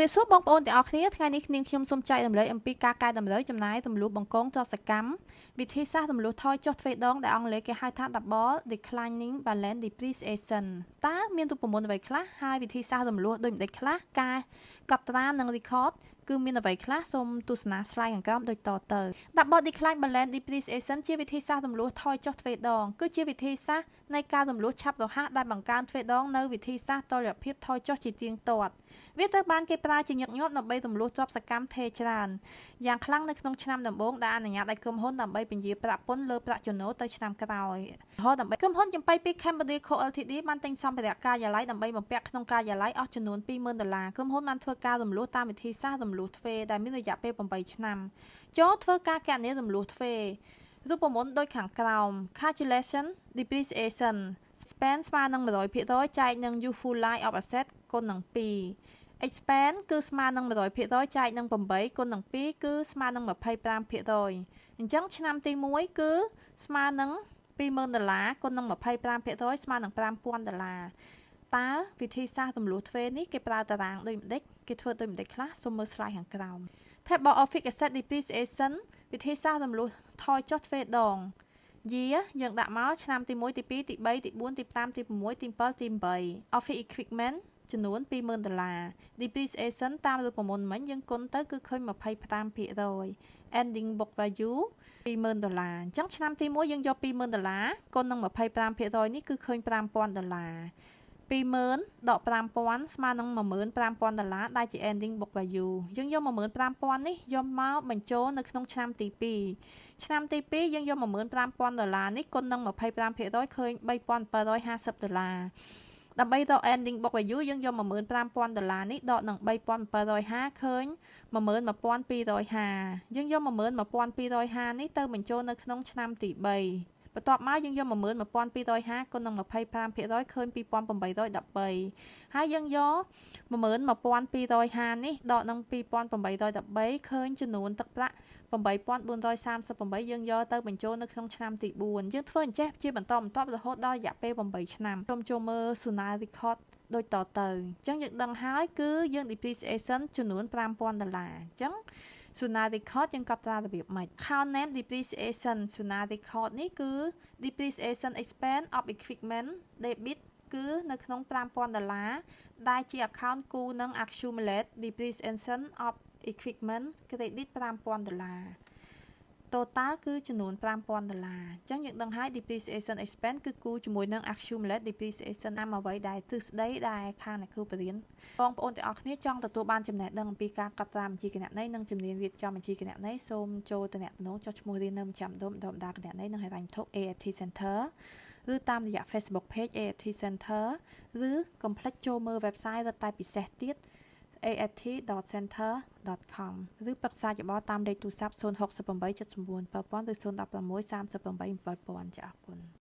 រាបសួរបងប្អូនទាំងអស់គ្នាថ្ងៃនេះនាងខ្ញុំសូមចែករំលែកអំពីការកែតម្រូវចំណាយទម្លុះបង្កងទ្រព្យសកម្មវិធីសាស្ត្រទម្លុះថយចុះទ្វេដងដែលអង់គ្លេសគេហៅថា Double Declining Balance Depreciation តើមានរូបមន្តអ្វីខ្លះហើយវិធីសាស្ត្រទម្លុះដូចម្តេចខ្លះការកត់ត្រានិង record គឺមានអ្វីខ្លះសូមទស្សនា slide ខាងក្រោមដូចតទៅ Double Decline Balance Depreciation ជាវិធីសាស្ត្រទម្លុះថយចុះទ្វេដងគឺជាវិធីសាស្ត្រនៃការទម្លុះឆាប់រហ័សដែលបង្កើនទ្វេដងនៅវិធីសាស្ត្រតុល្យភាពថយចុះជាទៀងទាត់វាត្រូវបានគេប្រើជាញឹកញាប់ដើម្បីទម្លុះទ្រព្យសកម្មថេរច្រើនយ៉ាងខ្លាំងនៅក្នុងឆ្នាំដំបូងដែលអនុញ្ញាតឲ្យក្រុមហ៊ុនដើម្បីពន្យារប្រាក់ពន្ធលើប្រាក់ចំណូលទៅឆ្នាំក្រោយរហូតដើម្បីក្រុមហ៊ុនចំប៉ីពី Cambodia Co Ltd បានទិញសម្ភារៈការិយាល័យដើម្បីបំពាក់ក្នុងការិយាល័យអស់ចំនួន20,000ដុល្លារក្រុមហ៊ុនបានធ្វើការរំលោះតាមវិធីសាស្ត្ររំលោះទ្វេដែលមានរយៈពេល8ឆ្នាំចូលធ្វើការគណនារំលោះទ្វេរូបមន្តដូចខាងក្រោម Calculation Depreciation Spend ស្មើនឹង100%ចែកនឹង Useful Life of Asset គុណនឹង2 Expense គឺស្មើនឹង100%ចែកនឹង8គុណនឹង2គឺស្មើនឹង25%អញ្ចឹងឆ្នាំទី1គឺស្មើនឹង20,000ដុល្លារគុណនឹង25%ស្មើនឹង5,000ដុល្លារតើវិធីសាស្ត្រទម្លុះទ្វេនេះគេប្រើតារាងដូចម្ដេចគេធ្វើដូចម្ដេចខ្លះសូមមើល slide ខាងក្រោម Table of Fixed Asset Depreciation វិធីសាស្ត្រទម្លុះថយចុះទ្វេដង year យើងដាក់មកឆ្នាំទី1ទី2ទី3ទី4ទី5ទី6ទី7ទី8 Office Equipment ចំនួន20,000ដុល្លារ Depreciation តាមរូបមន្តមិញយើងគុណទៅគឺឃើញ25% Ending book value 20,000ដុល្លារអញ្ចឹងឆ្នាំទី1យើងយក20,000ដុល្លារគុណនឹង25%នេះគឺឃើញ5,000ដុល្លារ20,000ដក5,000ស្មើនឹង15,000ដុល្លារដែលជា ending book value យើងយក15,000នេះយកមកបញ្ចូលនៅក្នុងឆ្នាំទី2ឆ្នាំទី2យើងយក15,000ដុល្លារនេះគុណនឹង25%ឃើញ3,750ដុល្លារដើម្បីរក ending book value យើងយក15,000ដុល្លារនេះដកនឹង3,750ឃើញ11,250យើងយក11,250នេះទៅបញ្ចូលនៅក្នុងឆ្នាំទី3បន្ទាប់មកយើងយក11,250គុណនឹង25%ឃើញ2,813ហើយយើងយក11,250នេះដកនឹង2,813ឃើញចំនួនទឹកប្រាក់8,438យើងយកទៅបញ្ចូលនៅក្នុងឆ្នាំទី4យើងធ្វើអញ្ចេះជាបន្តបន្ទាប់រហូតដល់រយៈពេល8ឆ្នាំសូមចូលមើល Suna Record ដូចតទៅអញ្ចឹងយើងដឹងហើយគឺយើង depreciation ចំនួន5,000ដុល្លារអញ្ចឹង Suna Record យើងកត់ត្រារបៀបម៉េច Account name depreciation Suna Record នេះគឺ depreciation expense of equipment debit គឺនៅក្នុង5,000ដុល្លារដែលជា account គូនឹង accumulate depreciation of equipment credit 5,000ដុល្លារ total គឺចំនួន5,000ដុល្លារអញ្ចឹងយើងដឹងហើយ depreciation expense គឺគូជាមួយនឹង accumulate depreciation តាមអ្វីដែលទ្រឹស្ដីដែលខាងអ្នកគ្រូបរិញ្ញាបងប្អូនទាំងអស់គ្នាចង់ទទួលបានចំណេះដឹងអំពីការកត់ត្រាបញ្ជីគណនេយ្យនិងជំនាញរៀបចំបញ្ជីគណនេយ្យសូមចូលទំនាក់ទំនងចុះឈ្មោះរៀននៅមជ្ឈមណ្ឌលបណ្ដុះបណ្ដាលគណនេយ្យនិងហិរញ្ញវត្ថុ AFT Center ឬតាមរយៈ Facebook Page AFT Center ឬកុំភ្លេចចូលមើល website រឹតតែពិសេសទៀត aft.center.com ឬប្រឹក្សាយោបល់តាមលេខទូរស័ព្ទ068 79 7000ឬ016 38 7000ចា៎អរគុណ។